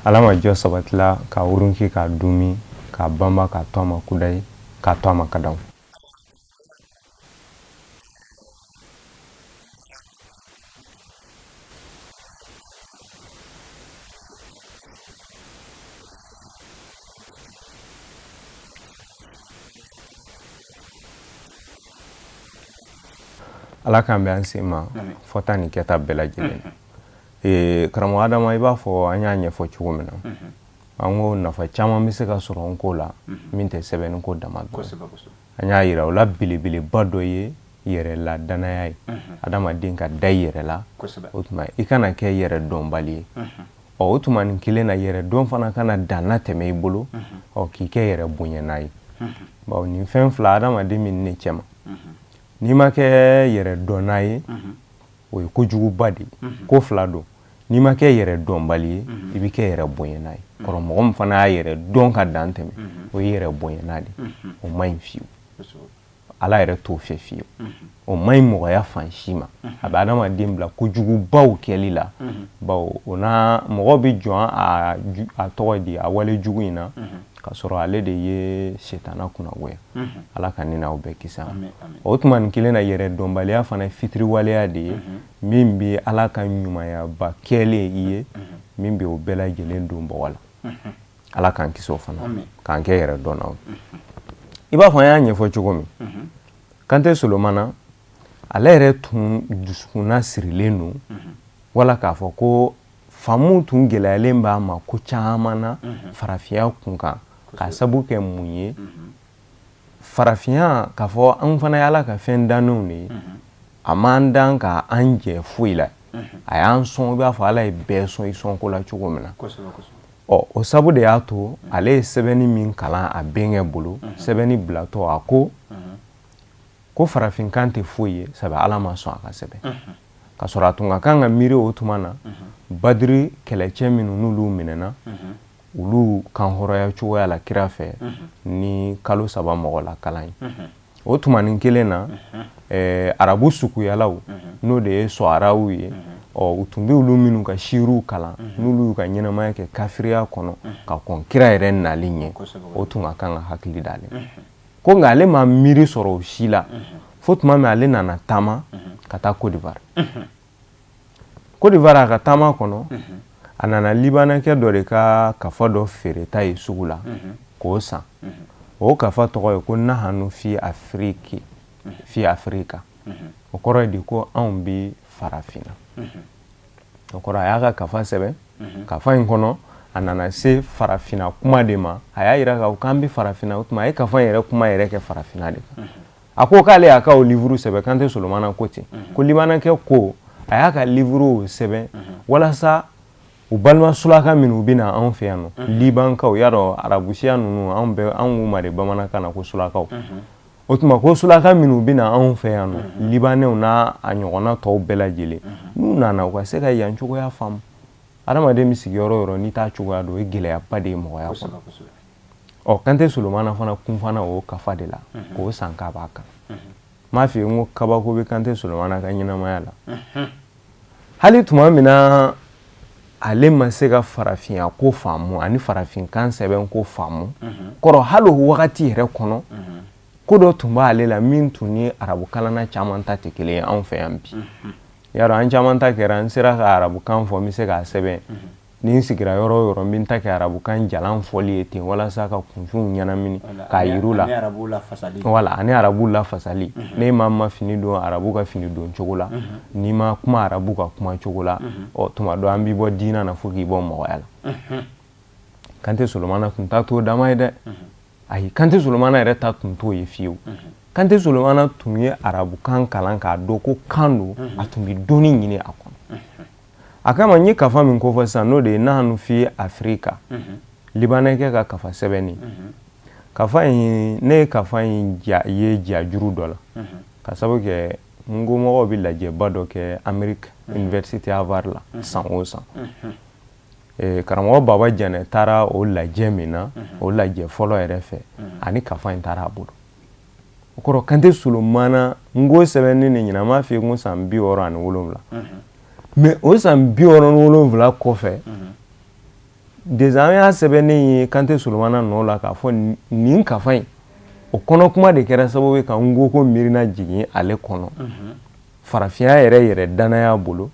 Ala ma jɔ sabatila k'a wurunki k'a dumi k'a banba k'a to a ma kudayi k'a to a ma kadaw. Ala k'an bɛn an sen ma fɔta ni kɛta bɛɛ lajɛlen. Karamɔgɔ Adama, i b'a fɔ an y'a ɲɛfɔ cogo min na, an ko nafa caman bɛ se ka sɔrɔ n ko la min tɛ sɛbɛnni ko dama dɔrɔn. An y'a yira o la belebeleba dɔ ye yɛrɛ la danaya ye, adamaden ka da i yɛrɛ la. O tuma i kana kɛ yɛrɛ dɔnbali ye. Ɔ, o tuma nin kelen na, yɛrɛ dɔn fana kana danna tɛmɛ i bolo, ɔ, k'i kɛ yɛrɛ bonyana ye. Bawo nin fɛn fila, adamaden min ne cɛma, n'i ma kɛ yɛrɛ dɔnna ye, o ye kojuguba de ye. Ko fila don: n'i ma kɛ yɛrɛ dɔnbali ye, i bɛ kɛ yɛrɛ bonyana ye. Kɔrɔ, mɔgɔ min fana y'a yɛrɛ dɔn ka dan tɛmɛ, o ye yɛrɛ bonyana de, o man ɲi fiyewu. Ala yɛrɛ t'o fɛ fiyewu. O man ɲi mɔgɔya fan si ma. A bɛ adamaden bila kojugubaw kɛli la, bawo o na mɔgɔ bɛ jɔn a tɔgɔ di a wale jugu in na, k'a sɔrɔ ale de ye setana kunnagoya. Ala ka ne n'aw bɛɛ kisi a ma. O tuma nin kelen na, yɛrɛ dɔnbaliya fana ye fitiriwaleya de ye min bɛ Ala ka ɲumanyaba kɛlen i ye, min bɛ o bɛɛ lajɛlen don bɔgɔ la. Ala k'an kisi o fana, k'an kɛ yɛrɛ dɔnnaw. I b'a fɔ an y'a ɲɛfɔ cogo min, Kante Solomana, ale yɛrɛ tun dusukunna sirilen don, wala k'a fɔ ko faamu tun gɛlɛyalen b'a ma ko caman na farafinya kun kan. K'a sabu kɛ mun ye? Farafinya, k'a fɔ an fana ye Ala ka fɛn dannenw de ye, a m'an dan ka an jɛ foyi la, a y'an sɔn i b'a fɔ Ala ye bɛɛ sɔn i sɔnko la cogo min na. Ɔ, o sabu de y'a to ale ye sɛbɛnni min kalan a bɛnkɛ bolo, sɛbɛnni bilatɔ, a ko ko farafinkan tɛ foyi ye, sabu Ala ma sɔn a ka sɛbɛn. Ka sɔrɔ a tun ka kan ka miiri o tuma na Badiri kɛlɛcɛ minnu n'olu minɛna, olu kan hɔrɔnya cogoya la kira fɛ ni kalo 3 mɔgɔ la kalan ye. O tuma nin kelen na, arabu sukuyalaw, n'o de ye sɔaraw ye, ɔ, u tun bɛ olu minnu ka siiriw kalan, n'olu y'u ka ɲɛnamaya kɛ kafiriya kɔnɔ ka kɔn kira yɛrɛ nali ɲɛ, o tun ka kan ka hakili d'ale ko. Nka ale ma miiri sɔrɔ o si la fo tuma min ale nana taama ka taa Côte d'Ivoire. Côte d'Ivoire, a ka taama kɔnɔ, a nana libanɛkɛ dɔ de ka kafa dɔ feereta ye sugu la k'o san. O kafa tɔgɔ ye ko Nahanu fi Afiriki fi Afirika. O kɔrɔ ye di ko anw bɛ farafinna. O kɔrɔ, a y'a ka kafa sɛbɛn. Kafa in kɔnɔ, a nana se farafinna kuma de ma. A y'a yira k'a fɔ k'an bɛ farafinna. O tuma a ye kafa in yɛrɛ kuma yɛrɛ kɛ farafinna de kan. A ko k'ale y'a ka o livre sɛbɛn. Kante Solomana ko ten ko libanakɛ ko a y'a ka livre sɛbɛn walasa u balima sulaka minnu bɛ na anw fɛ yan nɔ, libankaw, y'a dɔn arabusiya ninnu, anw bɛɛ anw k'u ma de bamanankan na ko sulakaw. O tuma ko sulaka minnu bɛ na anw fɛ yan nɔ, libanɛw n'a a ɲɔgɔnna tɔw bɛɛ lajɛlen, n'u nana, u ka se ka yan cogoya faamu. Adamaden bɛ sigi yɔrɔ o yɔrɔ, n'i t'a cogoya dɔn, o ye gɛlɛyaba de ye mɔgɔya kɔnɔ. Ɔ, Kante Solomana fana kun fana o kafa de la k'o san k'a b'a kan. N m'a f'i ye n ko kabako bɛ Kante Solomana ka ɲɛnamaya la. Hali tuma min na ale ma se ka farafinya ko faamu ani farafinkan sɛbɛn ko faamu kɔrɔ, hali o wagati yɛrɛ kɔnɔ, ko dɔ tun b'ale la min tun ni arabukalanna caman ta tɛ kelen ye anw fɛ yan bi. Yarɔ, an caman ta kɛra n sera ka arabukan fɔ, n bɛ se k'a sɛbɛn, ni n sigira yɔrɔ o yɔrɔ, n bɛ n ta kɛ arabukan jalan fɔli ye ten walasa ka kunfinw ɲɛnamini k'a yir'u la. Wala ani arabu lafasali. Ne ma fini don arabu ka fini don cogo la, n'i ma kuma arabu ka kuma cogo la, ɔ, tuma dɔ an b'i bɔ diinɛ na fo k'i bɔ mɔgɔya la. Kante Solomana tun ta t'o dama ye dɛ. Ayi, Kante Solomana yɛrɛ ta tun t'o ye fiyewu. Kante Solomana tun ye arabukan kalan k'a dɔn ko kan don, a tun bɛ dɔnni ɲini a kɔnɔ. A kama n ye kafa min kofɔ sisan, n'o de ye Nahanu fi Afirika, libanɛkɛ ka kafa sɛbɛnni kafa in, ne ye kafa in ja ye jajuru dɔ la, ka sababu kɛ n ko mɔgɔw bɛ lajɛba dɔ kɛ Amérique, Université Harvard la, san o san. Karamɔgɔ Baba Janɛ taara o lajɛ min na, o lajɛ fɔlɔ yɛrɛ fɛ, ani kafa in taara a bolo. O kɔrɔ, Kante Solomana, n ko sɛbɛnni nin ɲinan, n m'a f'i ye ko san 67, mais o san 67 kɔfɛ, Déjà an y'a sɛbɛnnen ye Kante Solomana nɔ la k'a fɔ nin kafa in, o kɔnɔ kuma de kɛra sababu ye ka Nko ko miirina jigin ale kɔnɔ farafinya yɛrɛ yɛrɛ danaya bolo.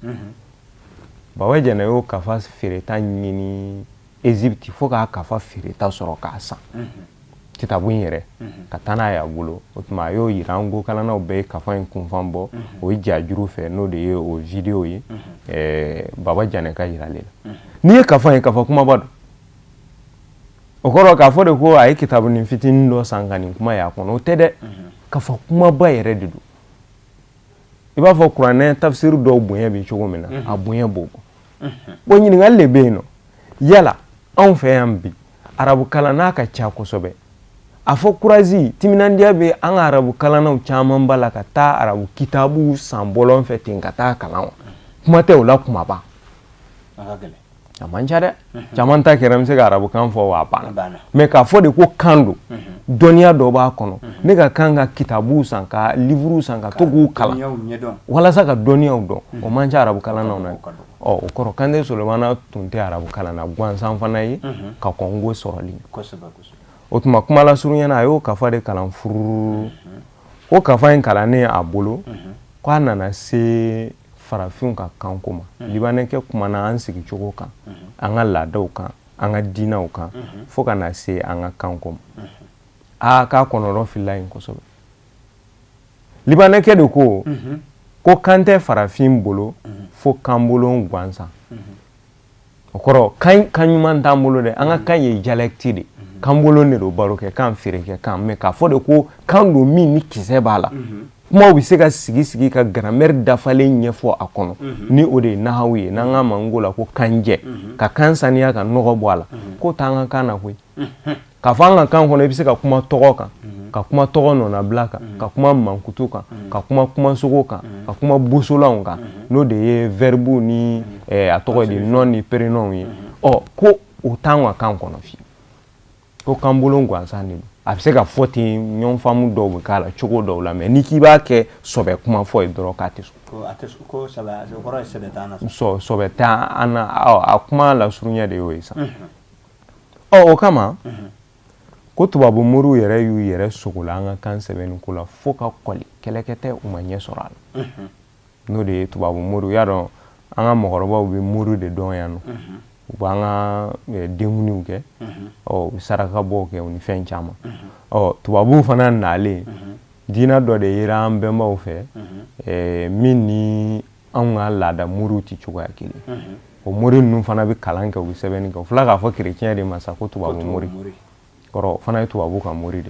Baba Jɛnɛ y'o kafa feereta ɲini Egypte fo k'a kafa feereta sɔrɔ k'a san, kitabu in yɛrɛ, ka taa n'a y'a bolo. O tuma a y'o yira an ko kalannaw bɛɛ ye kafa in kunfan bɔ o ye jajuru fɛ, n'o de ye o video ye Baba Janɛ ka yiralen la. N'i ye kafa ye, kafa kumaba don. O kɔrɔ k'a fɔ de ko a ye kitabunin fitinin dɔ san ka nin kuma y'a kɔnɔ, o tɛ dɛ. Kafa kumaba yɛrɛ de don. I b'a fɔ kuranɛ tafsiri dɔw bonya bɛ cogo min na, a bonya b'o bɔ. Bon, ɲininkali de bɛ yen nɔ: yala anw fɛ yan bi, arabu kalanna ka ca kosɛbɛ, a fɔ courage, timinandiya bɛ an ka arabu kalannaw camanba la ka taa arabu kitabu san bɔlɔn fɛ ten ka taa kalan wa? Kuma tɛ o la kumaba, a man ca dɛ. Caman ta kɛra n bɛ se ka arabukan fɔ wa, a banna. Mais k'a fɔ de ko kan don, dɔnniya dɔ b'a kɔnɔ, ne ka kan ka kitabuw san, ka livruw san, ka to k'u kalan walasa ka dɔnniyaw dɔn, o man ca arabu kalannaw na. Ɔ, o kɔrɔ Kante Solomana tun tɛ arabu kalanna gansan fana ye ka kɔn Nko sɔrɔli. O tuma kuma lasurunya na, a y'o kafa de kalan fururu. O kafa in kalannen a bolo, k'a nana se farafinw ka kanko ma. Libanɛkɛ kumana an sigicogo kan, an ka laadaw kan, an ka diinɛw kan, fo ka na se an ka kanko ma. Aa, k'a kɔnɔrɔ filila yen kosɛbɛ. Libanɛkɛ de ko ko kan tɛ farafin bolo fo kanbolon gansan. O kɔrɔ kan ɲuman t'an bolo dɛ, an ka kan ye dialecte de, kanbolon de don, barokɛ kan, feerekɛ kan. Mais k'a fɔ de ko kan don min ni kisɛ b'a la, kumaw bɛ se ka sigi sigi ka grammaire dafalen ɲɛfɔ a kɔnɔ, ni o de ye nahawu ye, n'an k'a ma n ko la ko kanjɛ, ka kan saniya, ka nɔgɔ bɔ a la, k'o t'an ka kan na koyi. K'a fɔ an ka kan kɔnɔ, i bɛ se ka kuma tɔgɔ kan, ka kuma tɔgɔ nɔnabila kan, ka kuma mankutu kan, ka kuma kumasogo kan, ka kuma bosolanw kan, n'o de ye verbe ni a tɔgɔ de nom ni prénom ye. Ɔ, ko o t'an ka kan kɔnɔ fiyewu, ko kanbolon gansan de don. A bɛ se ka fɔ ten, ɲɔgɔn faamu dɔw bɛ k'a la cogo dɔw la, mais n'i k'i b'a kɛ sɔbɛ kuma fɔ ye dɔrɔn, k'a tɛ sɔn. Sɔbɛ tɛ an na. A kuma lasurunya de y'o ye sa. Ɔ, o kama ko tubabu moriw yɛrɛ y'u yɛrɛ sogola an ka kan sɛbɛnni ko la fo ka kɔli kɛlɛkɛ tɛ, u ma ɲɛ sɔrɔ a la. N'o de ye tubabu moriw y'a dɔn, an ka mɔgɔkɔrɔbaw bɛ mori de dɔn yan nɔ, u b'an ka denkundiw kɛ, ɔ, u bɛ sarakabɔw kɛ, u ni fɛn caman. Ɔ, tubabuw fana nalen, diinɛ dɔ de yera an bɛnbaw fɛ min ni anw ka laada moriw tɛ cogoya kelen. O mori ninnu fana bɛ kalan kɛ, u bɛ sɛbɛnni kɛ. O fila k'a fɔ kerecɛn de ma sa ko tubabu mori, kɔrɔ o fana ye tubabu ka mori de.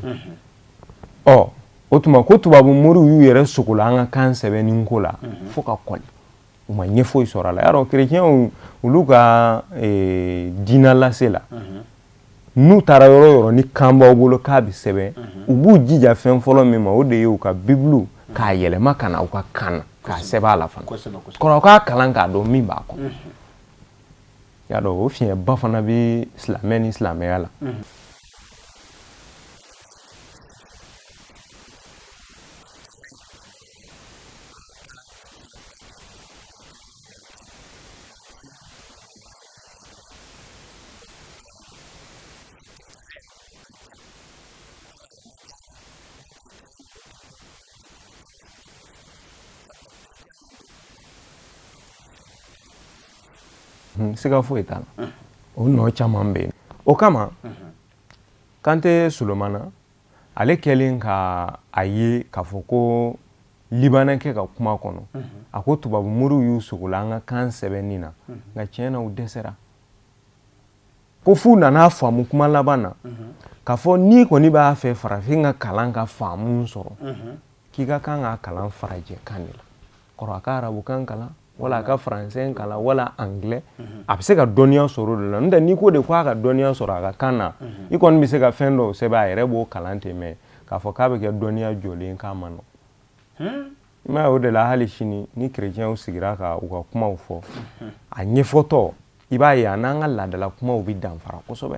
Ɔ, o tuma ko tubabu moriw y'u yɛrɛ sogola an ka kan sɛbɛnni ko la fo ka kɔli, u ma ɲɛ foyi sɔrɔ a la. Yarɔ, kerecɛnw olu ka diinɛ lase la, n'u taara yɔrɔ o yɔrɔ ni kan b'aw bolo k'a bɛ sɛbɛn, u b'u jija fɛn fɔlɔ min ma, o de ye u ka bibulu k'a yɛlɛma ka na u ka kan na, k'a sɛbɛn a la fana, kɔrɔ u k'a kalan k'a dɔn min b'a kɔnɔ. Y'a dɔn, o fiɲɛba fana bɛ silamɛ ni silamɛya la. Siga foyi t'a la, o nɔ caman bɛ yen. O kama Kante Solomana ale kɛlen ka a ye k'a fɔ ko libanɛkɛ ka kuma kɔnɔ, a ko tubabu moriw y'u sogola an ka kan sɛbɛnni na, nka tiɲɛ na u dɛsɛra, ko f'u nana faamu kuma laban na k'a fɔ n'i kɔni b'a fɛ farafin ka kalan ka faamu sɔrɔ, k'i ka kan k'a kalan farajɛ kan de la, kɔrɔ a ka arabukan kalan wala a ka faransɛ kalan wala anglais, a bɛ se ka dɔnniya sɔrɔ o de la. N'o tɛ, n'i ko de ko a ka dɔnniya sɔrɔ a ka kan na, i kɔni bɛ se ka fɛn dɔw sɛbɛn, a yɛrɛ b'o kalan ten, mais k'a fɔ k'a bɛ kɛ dɔnniya jɔlen k'a ma nɔgɔn. I m'a ye, o de la hali sini ni kerecɛnw sigira ka u ka kumaw fɔ, a ɲɛfɔtɔ, i b'a ye a n'an ka laadala kumaw bɛ danfara kosɛbɛ,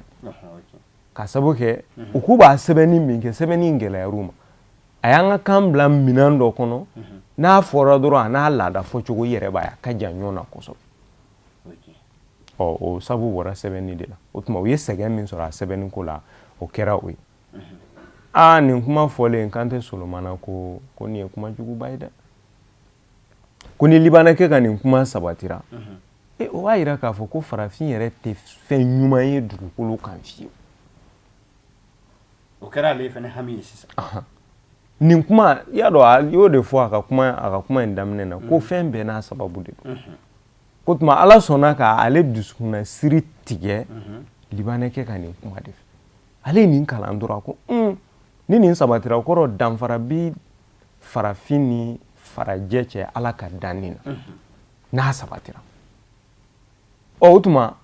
ka sabu kɛ u k'u b'a sɛbɛnni min kɛ, sɛbɛnni gɛlɛyar'u ma. A y'an ka kan bila minɛn dɔ kɔnɔ, n'a fɔra dɔrɔn, a n'a laada fɔcogo, i yɛrɛ b'a ye a ka jan ɲɔgɔn na kosɛbɛ. Ɔ, o sabu bɔra sɛbɛnni de la. O tuma, u ye sɛgɛn min sɔrɔ a sɛbɛnni ko la, o kɛra o ye. Aa, nin kuma fɔlen, Kante Solomana ko ko nin ye kuma juguba ye dɛ, ko ni libanɛkɛ ka nin kuma sabatira, e, o b'a yira k'a fɔ ko farafin yɛrɛ tɛ fɛn ɲuman ye dugukolo kan fiyewu. O kɛra ale fana hami ye sisan. Nin kuma, i y'a dɔn, a y'o de fɔ a ka kuma in daminɛ na, ko fɛn bɛɛ n'a sababu de don. Ko tuma, Ala sɔnna ka ale dusukunna siri tigɛ libanɛkɛ ka nin kuma de fɛ. Ale ye nin kalan dɔrɔn, a ko un, ni nin sabatira, o kɔrɔ danfara bi farafin ni farajɛ cɛ Ala ka danni na. N'a sabatira, ɔ, o tuma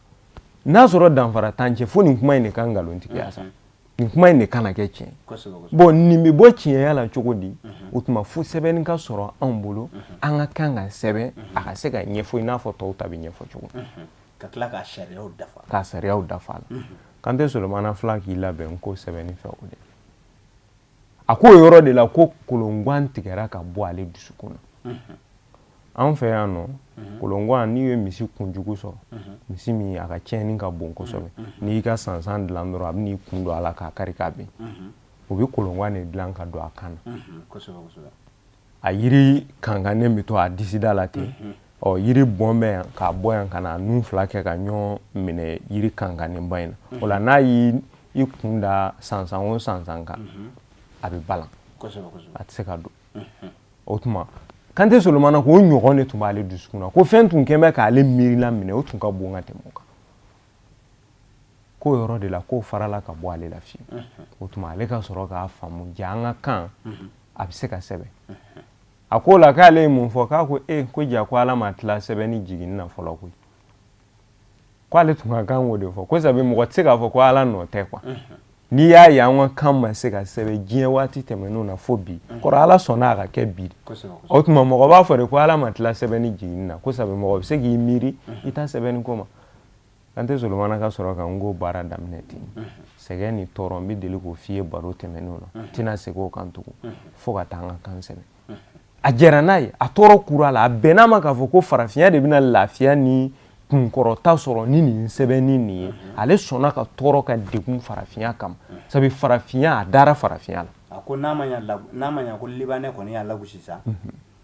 n'a sɔrɔ danfara t'an cɛ, fo nin kuma in de ka nkalontigiya sa, nin kuma in de kana kɛ tiɲɛ. Bon, nin bɛ bɔ tiɲɛya la cogo di? O tuma, fo sɛbɛnni ka sɔrɔ anw bolo, an ka kan ka sɛbɛn, a ka se ka ɲɛfɔ i n'a fɔ tɔw ta bɛ ɲɛfɔ cogo. Ka tila k'a sariyaw dafa. K'a sariyaw dafa a la. Kante Solomana fila k'i labɛn ko sɛbɛnni fɛ, o de a ko o yɔrɔ de la ko kolongan tigɛra ka bɔ ale dusukun na. Anw fɛ yan nɔ, kolongan, n'i ye misi kunjugu sɔrɔ, misi min a ka tiɲɛni ka bon kosɛbɛ, n'i y'i ka sansan dilan dɔrɔn, a bɛ n'i kun don a la k'a kari k'a bin. O bɛ kolongan de dilan ka don a kan na. A yiri kankannen bɛ to a disida la ten. Ɔ, yiri bɔn bɛ yan k'a bɔ yan ka na nun fila kɛ ka ɲɔgɔn minɛ yiri kankannenba in na. O la, n'a y'i i kun da sansan o sansan kan, a bɛ balan, a tɛ se ka don. O tuma, Kante Solomana ko o ɲɔgɔn de tun b'ale dusukun na, ko fɛn tun kɛn bɛ k'ale miirila minɛ, o tun ka bon ka tɛmɛ o kan. K'o yɔrɔ de la k'o farala ka bɔ ale la fiyewu. O tuma, ale ka sɔrɔ k'a faamu ja, an ka kan, a bɛ se ka sɛbɛn. A ko la k'ale ye mun fɔ? K'a ko e ko ja, ko Ala ma tila sɛbɛnni jiginni na fɔlɔ koyi. K'ale tun ka kan k'o de fɔ, ko sabu mɔgɔ tɛ se k'a fɔ ko Ala nɔ tɛ quoi. N'i y'a ye an ka kan ma se ka sɛbɛn diɲɛ waati tɛmɛnenw na fo bi, kɔrɔ Ala sɔnna a ka kɛ bi. O tuma, mɔgɔ b'a fɔ de ko Ala ma tila sɛbɛnni jiginni na, ko sabu mɔgɔ bɛ se k'i miiri i ta sɛbɛnni ko ma. Kante Solomana ka sɔrɔ ka n ko baara daminɛ ten. Sɛgɛn ni tɔɔrɔ, n bɛ deli k'o f'i ye baro tɛmɛnenw na, n tɛna segin o kan tugun, fo ka taa an ka kan sɛbɛn. A jɛra n'a ye, a tɔɔrɔ kura la, a bɛnn'a ma k'a fɔ ko farafinya de bɛna lafiya ni kunkɔrɔta sɔrɔ ni nin sɛbɛnni nin ye. Ale sɔnna ka tɔɔrɔ, ka degun farafinya kama, sabu farafinya, a dara farafinya la. A ko n'a ma ɲa ko libanɛ kɔni y'a lagosi sa,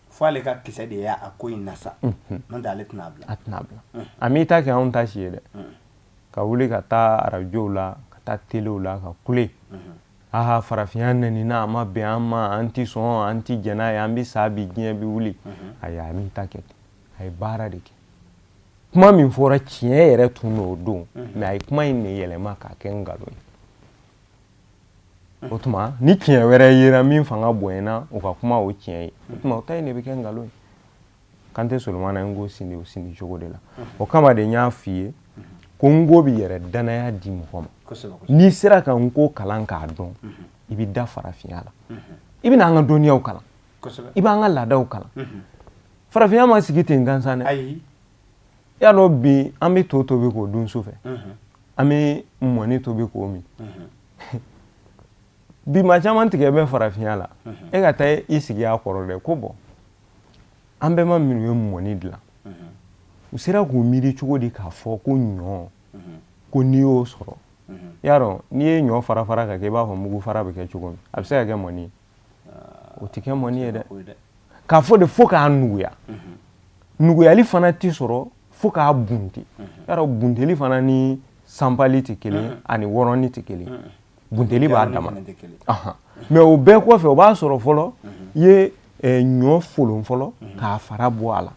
fo ale ka kisɛ de y'a ko in na sa, n'o tɛ ale tɛna bila. A tɛna bila. A m'i ta kɛ anw ta si ye dɛ, ka wuli ka taa arajow la, ka taa telew la, ka kule: aha, farafinya nɛnina, a ma bɛn an ma, an ti sɔn, an ti jɛn n'a ye, an bɛ sa bi, diɲɛ bɛ wuli. Ayi, a m'i ta kɛ ten, a ye baara de kɛ. Kuma min fɔra, tiɲɛ yɛrɛ tun n'o don, mais a ye kuma in de yɛlɛma k'a kɛ nkalon ye. O tuma, ni tiɲɛ wɛrɛ yera min fanga bonyana u ka kuma o tiɲɛ ye, o tuma o ta in de bɛ kɛ nkalon ye. Kante Solomana n ko sindi o sindi cogo de la. O kama de n y'a f'i ye ko n ko bɛ yɛrɛ danaya di mɔgɔ ma. N'i sera ka n ko kalan k'a dɔn, i bɛ da farafinya la, i bɛna an ka dɔnniyaw kalan, i b'an ka laadaw kalan. Farafinya ma sigi ten gansan dɛ. I y'a dɔn, bi an bɛ to tobi k'o dun su fɛ, an bɛ mɔni tobi k'o min. Bi maa caman tigɛ bɛ farafinya la. E ka taa i sigi a kɔrɔ dɛ, ko bɔn, an bɛɛ ma minnu ye mɔni dilan, u sera k'u miiri cogo di k'a fɔ ko ɲɔ, ko n'i y'o sɔrɔ, i y'a dɔn, n'i ye ɲɔ fara fara ka kɛ i b'a fɔ mugu fara bɛ kɛ cogo min, a bɛ se ka kɛ mɔni ye? O tɛ kɛ mɔni ye dɛ. K'a fɔ de fo k'a nuguya, nuguyali fana tɛ sɔrɔ fo k'a bunte. Y'a dɔn, bunteli fana ni sanpali tɛ kelen, ani wɔrɔni tɛ kelen. Bunteli b'a dama, mais o bɛɛ kɔfɛ, o b'a sɔrɔ fɔlɔ i ye ɲɔ folon fɔlɔ k'a fara bɔ a la,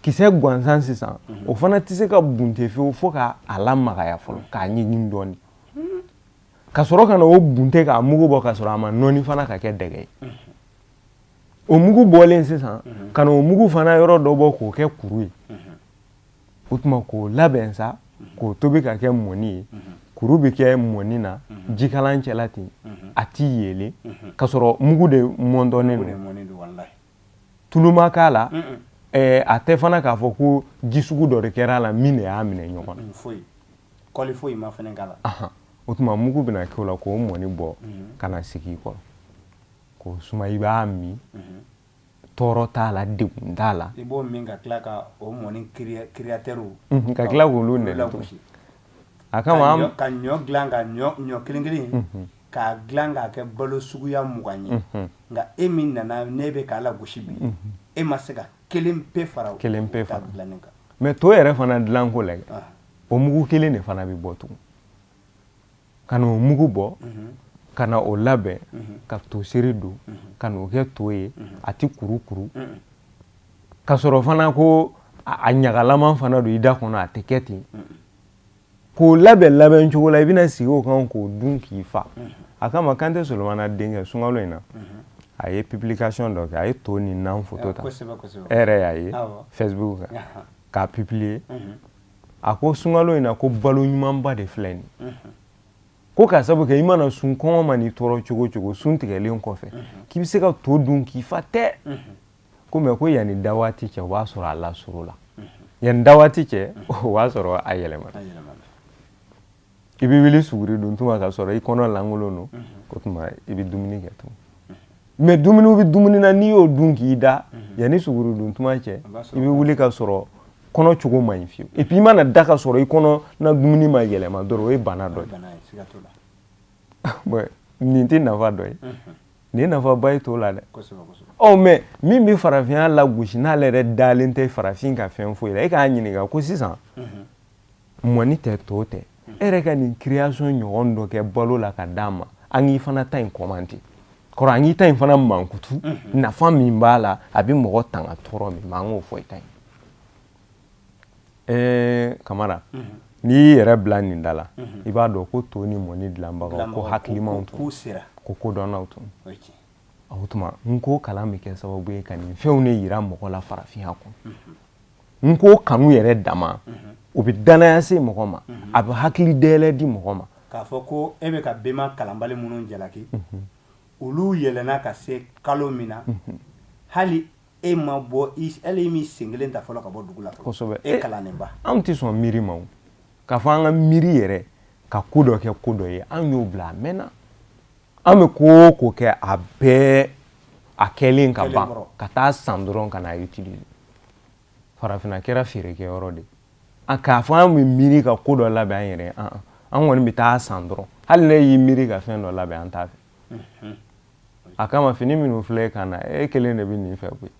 kisɛ gansan. Sisan o fana tɛ se ka bunte fiyewu fo k'a lamagaya fɔlɔ, k'a ɲigin dɔɔni, ka sɔrɔ ka na o bunte k'a mugu bɔ, ka sɔrɔ a ma nɔɔni fana ka kɛ dɛgɛ ye. O mugu bɔlen sisan, ka na o mugu fana yɔrɔ dɔ bɔ k'o kɛ kuru ye. O tuma, k'o labɛn sa, k'o tobi ka kɛ mɔni ye. Kuru bɛ kɛ mɔni na jikalan cɛla ten, a ti yeelen, ka sɔrɔ mugu de mɔntɔnnen don, tulu ma k'a la. A tɛ fana k'a fɔ ko ji sugu dɔ de kɛra a la min de y'a minɛ ɲɔgɔn na. Kɔli foyi ma fɛnɛ k'a la. O tuma, mugu bɛna kɛ o la k'o mɔni bɔ ka na sigi i kɔrɔ k'o suma, i b'a min. Tɔɔrɔ t'a la, degun t'a la. I b'o min ka tila ka o mɔni créateurs ka tila k'olu nɛni. A kama ka ɲɔ dilan, ka ɲɔ kelen kelen k'a dilan k'a kɛ balo suguya 20 ye. Nka e min nana, ne bɛ k'a lagosi bi, e ma se ka kelen pe fara kelen pe fara dilannen kan. Mais to yɛrɛ fana dilanko lajɛ, o mugu kelen de fana bɛ bɔ tugun, ka n'o mugu bɔ, ka na o labɛn, ka toseri don, ka n'o kɛ to ye. A tɛ kuru kuru, ka sɔrɔ fana ko a ɲagalama fana don i da kɔnɔ, a tɛ kɛ ten. K'o labɛn labɛn cogo la, i bɛna sigi o kan k'o dun k'i fa. A kama Kante Solomana denkɛ, sunkalo in na, a ye publication dɔ kɛ, a ye to ni nan photo ta, e yɛrɛ y'a ye Facebook kan, k'a publier. A ko sunkalo in na, ko balo ɲumanba de filɛ nin, ko ka sabu kɛ i mana sun, kɔngɔ ma n'i tɔɔrɔ cogo cogo, sun tigɛlen kɔfɛ, k'i bɛ se ka to dun k'i fa tɛ. Ko mais ko yanni da waati cɛ, o b'a sɔrɔ a lasuru la, yanni da waati cɛ, o b'a sɔrɔ a yɛlɛmana. I bɛ wuli suguri dun tuma ka sɔrɔ i kɔnɔ lankolon don, o tuma i bɛ dumuni kɛ tun. Mais dumuni bɛ dumuni na, n'i y'o dun k'i da, yanni suguri dun tuma cɛ, i bɛ wuli ka sɔrɔ kɔnɔ cogo man ɲi fiyewu. Et puis i mana da ka sɔrɔ i kɔnɔ na dumuni ma yɛlɛma dɔrɔn, o ye bana dɔ ye. Bon, nin tɛ nafa dɔ ye, nin ye nafaba ye to la dɛ. Ɔ mais min bɛ farafinya lagosi, n'ale yɛrɛ dalen tɛ farafin ka fɛn foyi la, e k'a ɲininka ko sisan mɔni tɛ, to tɛ, e yɛrɛ ka nin création ɲɔgɔn dɔ kɛ balo la ka d'a ma, an k'i fana ta in commenter kɔrɔ, an k'i ta in fana mankutu, nafa min b'a la, a bɛ mɔgɔ tanga tɔɔrɔ min ma, an k'o fɔ i ta in. Kamara, n'i y'i yɛrɛ bila nin da la, i b'a dɔn ko to ni mɔni dilanbagaw ko hakilimaw tun, ko kodɔnnaw tun. O tuma n ko kalan bɛ kɛ sababu ye ka nin fɛnw de yira mɔgɔ la farafinya kɔnɔ. N ko kanu yɛrɛ dama, o bɛ danaya se mɔgɔ ma, a bɛ hakili dayɛlɛ di mɔgɔ ma. K'a fɔ ko e bɛ ka bɛnba kalanbali minnu jalaki, olu yɛlɛnna ka se kalo min na, hali e ma bɔ, hali e m'i sen kelen ta fɔlɔ ka bɔ dugu la. Kosɛbɛ. E kalannenba. Anw tɛ sɔn miiri ma o, k'a fɔ an ka miiri yɛrɛ ka ko dɔ kɛ ko dɔ ye, an y'o bila a mɛnna. An bɛ ko o ko kɛ, a bɛɛ a kɛlen ka ban, ka taa san dɔrɔn ka n'a utiliser. Farafinna kɛra feerekɛyɔrɔ de ye. K'a fɔ an bɛ miiri ka ko dɔ labɛn an yɛrɛ ye, an kɔni bɛ taa san dɔrɔn. Hali ne y'i miiri ka fɛn dɔ labɛn, an t'a fɛ. A kama fini minnu filɛ ka na, e kelen de bɛ nin fɛ koyi,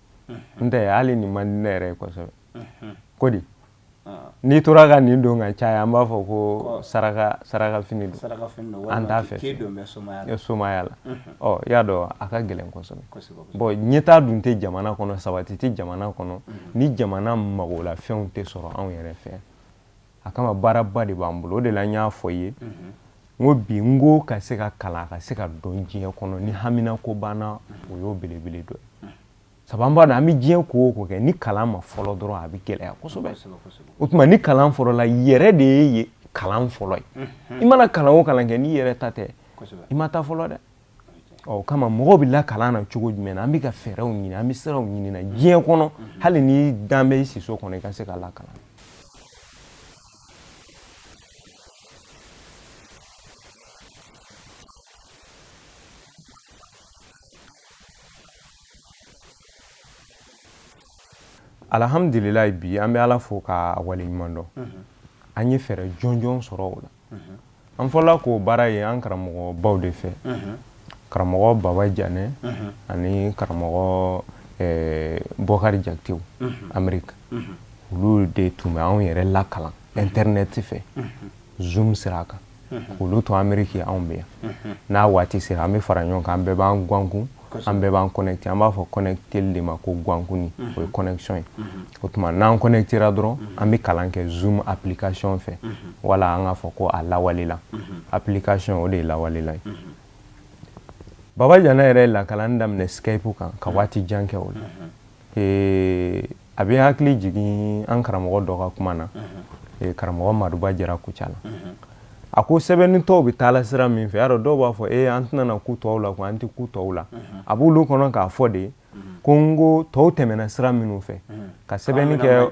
n tɛ hali nin man di ne yɛrɛ ye kosɛbɛ. Ko di n'i tora ka nin don ka caya, an b'a fɔ ko saraka saraka fini don, an t'a fɛ somaya la. Ɔ i y'a dɔn a ka gɛlɛn kosɛbɛ. Bon, ɲɛtaa dun tɛ jamana kɔnɔ, sabati tɛ jamana kɔnɔ ni jamana magola fɛnw tɛ sɔrɔ anw yɛrɛ fɛ. A kama baaraba de b'an bolo. O de la n y'a fɔ i ye, n ko bi, n ko ka se ka kalan, ka se ka dɔn diɲɛ kɔnɔ ni haminako banna, o y'o belebele dɔ ye. Sabu an b'a dɔn, an bɛ diɲɛ ko o ko kɛ, ni kalan ma fɔlɔ dɔrɔn, a bɛ gɛlɛya kosɛbɛ. O tuma ni kalan fɔlɔla yɛrɛ de ye kalan fɔlɔ ye. I mana kalan o kalan kɛ, n'i yɛrɛ ta tɛ, i ma taa fɔlɔ dɛ. Ɔ o kama mɔgɔw bɛ lakalan na cogo jumɛn na, an bɛ ka fɛɛrɛw ɲini, an bɛ siraw ɲini na diɲɛ kɔnɔ, hali n'i dan bɛ i siso kɔnɔ, i ka se ka lakalan. Alhamdulilayi, bi an bɛ Ala fo k'a waleɲuman dɔn. An ye fɛɛrɛ jɔnjɔn sɔrɔ o la. An fɔlɔla k'o baara ye an karamɔgɔbaw de fɛ, karamɔgɔ Baba Janɛ ani karamɔgɔ Bɔkari Jakitew Ameriki. Olu de tun bɛ anw yɛrɛ lakalan internet fɛ, Zoom sira kan. Olu to Ameriki, anw bɛ yan. N'a waati sera, an bɛ fara ɲɔgɔn kan, an bɛɛ b'an gankun, an bɛɛ b'an connecté. An b'a fɔ connecteli de ma ko gankuni, o ye connexion ye. O tuma n'an connectera dɔrɔn, an bɛ kalan kɛ Zoom application fɛ, wala an k'a fɔ ko a lawalelan application, o de ye lawalelan ye. Baba Janɛ yɛrɛ ye lakalan daminɛ Skype kan ka waati jan kɛ o la. A bɛ hakili jigin an karamɔgɔ dɔ ka kuma na, karamɔgɔ Maduba Jara Kucala. A ko sɛbɛnni tɔw bɛ taa la sira min fɛ, y'a dɔn dɔw b'a fɔ ee an tɛna na ku tɔw la, ko an tɛ ku tɔw la. A b'olu kɔnɔ k'a fɔ de ko n ko tɔw tɛmɛna sira minnu fɛ ka sɛbɛnni kɛ,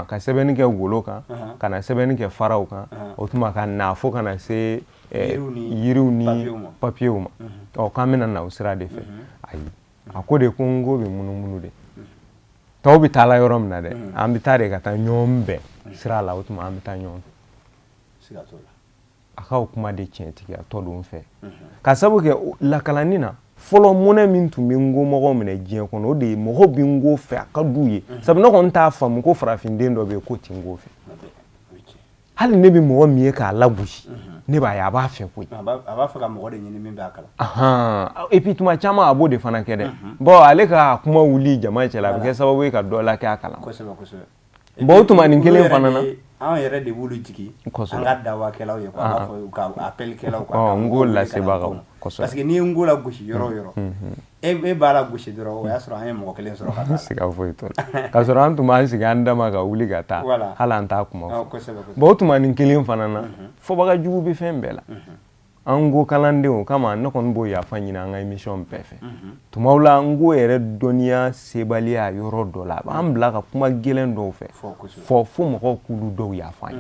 ka sɛbɛnni kɛ golo kan, ka na sɛbɛnni kɛ faraw kan, o tuma ka na fo ka na se yiriw ni papiyew ma. Ɔ k'an bɛna na o sira de fɛ. Ayi. A ko de ko nko bɛ munumunu de, tɔw bɛ taa la yɔrɔ min na dɛ, an bɛ taa de ka taa ɲɔgɔn bɛn sira la, o tuma an bɛ taa ɲɔgɔn fɛ. A k'o kuma de tiɲɛtigiya tɔ don fɛ, ka sabu kɛ lakalanni na fɔlɔ, mɔnɛ min tun bɛ nko mɔgɔw minɛ diɲɛ kɔnɔ, o de ye mɔgɔw bɛ nko fɛ, a ka d'u ye. Sabu ne kɔni t'a faamu ko farafinden dɔ bɛ yen k'o tɛ nko fɛ. Hali ne bɛ mɔgɔ min ye k'a lagosi, ne b'a ye a b'a fɛ koyi. A b'a fɛ ka mɔgɔ de ɲini min b'a kalan. Et puis tuma caman a b'o de fana kɛ dɛ. Bon, ale ka kuma wuli jama cɛla, a bɛ kɛ sababu ye ka dɔ lakɛ a kalan. Kosɛbɛ kosɛbɛ. Bon, o tuma nin kelen fana na, Anw yɛrɛ de b'olu jigi an ka dawakɛlaw ye quoi, a b'a fɔ ka appel kɛlaw quoi. N ko lasebagaw. Parce que n'i ye nko lagosi yɔrɔ o yɔrɔ, e b'a lagosi dɔrɔn, o y'a sɔrɔ an ye mɔgɔ kelen sɔrɔ ka taa. Siga foyi t'o la, k'a sɔrɔ an tun b'an sigi an dama ka wuli ka taa, hali an t'a kuma fɔ. Bon, o tuma nin kelen fana na, fɔbaga jugu bɛ fɛn bɛɛ la. An ko kalandenw kama, ne kɔni b'o yafa ɲini an ka émission bɛɛ fɛ. Tumaw la, n ko yɛrɛ dɔnniya sebaliya yɔrɔ dɔ la, a b'an bila ka kuma gɛlɛn dɔw fɛ fɔ, fo mɔgɔw k'olu dɔw yafa an ye.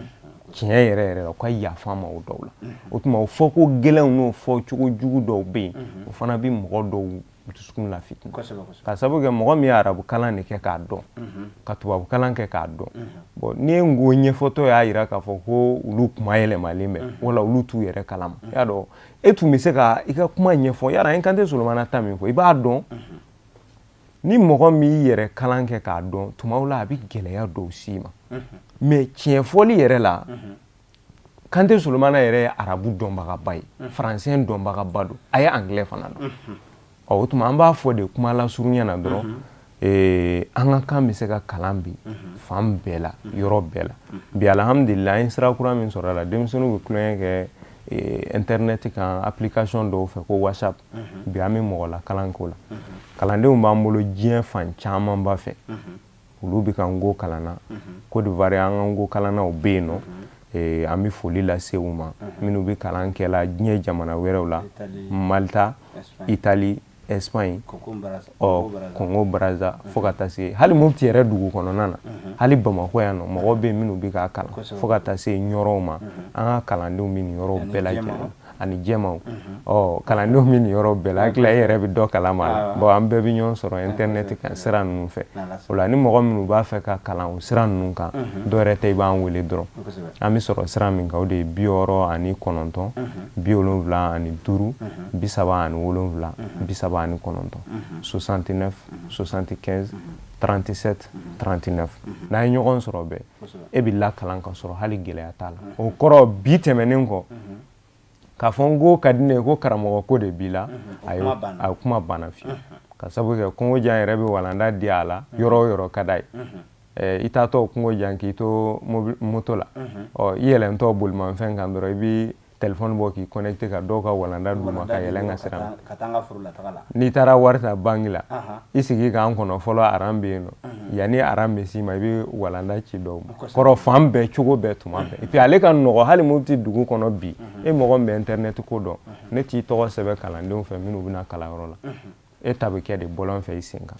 Tiɲɛ yɛrɛ yɛrɛ la, u ka yafa ma o dɔw la. O tuma o fɔko gɛlɛnw n'o fɔ cogo jugu dɔw bɛ yen, o fana bɛ mɔgɔ dɔw dusukun lafitinɛ, ka sababu kɛ mɔgɔ min ye arabu kalan de kɛ k'a dɔn, ka tubabu kalan kɛ k'a dɔn. Bon, n'i ye nko ɲɛfɔtɔ y'a jira k'a fɔ ko olu kuma yɛlɛmalen bɛ wala olu t'u yɛrɛ kalama, i y'a dɔn, e tun bɛ se ka i ka kuma ɲɛfɔ yala. An Kante Solomana ta min fɔ, i b'a dɔn, ni mɔgɔ min y'i yɛrɛ kalan kɛ k'a dɔn, tumaw la a bɛ gɛlɛya dɔw s'i ma. Mais tiɲɛ fɔli yɛrɛ la, Kante Solomana yɛrɛ ye arabu dɔnbagaba ye, faransɛ dɔnbagaba don, a ye anglais fana dɔn. Ɔ, o tuma an b'a fɔ de kuma lasurunya na dɔrɔn, an ka kan bɛ se ka kalan bi fan bɛɛ la, yɔrɔ bɛɛ la bi. Alhamdulillah, an ye sira kura min sɔrɔ a la, denmisɛnninw bɛ tulonkɛ kɛ internet kan, application dɔw fɛ ko WhatsApp. Bi an bɛ mɔgɔ la kalan k'o la, kalandenw b'an bolo diɲɛ fan camanba fɛ, olu bɛ ka nko kalan na. Côte d'Ivoire, an ka nko kalannaw bɛ yen nɔ, an bɛ foli lase u ma, minnu bɛ kalan kɛ la diɲɛ jamana wɛrɛw la, Malta, Italie, Espagne, ɔ Congo Brazza, fo ka taa se hali Mopti yɛrɛ dugu kɔnɔna na, hali Bamakɔ yan nɔ, mɔgɔw bɛ yen minnu bɛ k'a kalan, fo ka taa se Ɲɔrɔw ma. An ka kalandenw bɛ nin yɔrɔw bɛɛ lajɛlen ani jɛmaw. Ɔ, kalandenw bɛ nin yɔrɔ bɛɛ la. Hakili la, e yɛrɛ bɛ dɔ kalama la. Bon, an bɛɛ bɛ ɲɔgɔn sɔrɔ internet kan sira ninnu fɛ. O la, ni mɔgɔ minnu b'a fɛ ka kalan o sira ninnu kan, dɔ wɛrɛ tɛ, i b'an wele dɔrɔn. An bɛ sɔrɔ sira min kan, o de ye 69 75 37 39, 69 75 37 39. N'an ye ɲɔgɔn sɔrɔ bɛɛ, e bɛ lakalan ka sɔrɔ hali gɛlɛya t'a la. O kɔrɔ bi tɛmɛnen kɔ, k'a fɔ n ko ka di ne ye ko karamɔgɔ ko de b'i la, ayi, a kuma banna fiyewu, ka sabu kɛ kungo jan yɛrɛ bɛ walanda di a la yɔrɔ o yɔrɔ ka d'a ye. I taatɔ kungo jan k'i to moto la, ɔ, i yɛlɛntɔ bolimafɛn kan dɔrɔn, i bɛ téléphone bɔ k'i connecté ka dɔw ka walanda d'u ma ka yɛlɛn ka sira. N'i taara wari ta banque la, i sigi k'an kɔnɔ fɔlɔ, rang bɛ yen nɔ, yanni rang bɛ s'i ma, i bɛ walanda ci dɔw ma. Kɔrɔ fan bɛɛ, cogo bɛɛ, tuma bɛɛ. Et puis ale ka nɔgɔ hali Mopti dugu kɔnɔ bi, e mɔgɔ min bɛ internet ko dɔn, ne t'i tɔgɔ sɛbɛn kalandenw fɛ minnu bɛna kalanyɔrɔ la, e ta bɛ kɛ de bɔlɔn fɛ i sen kan.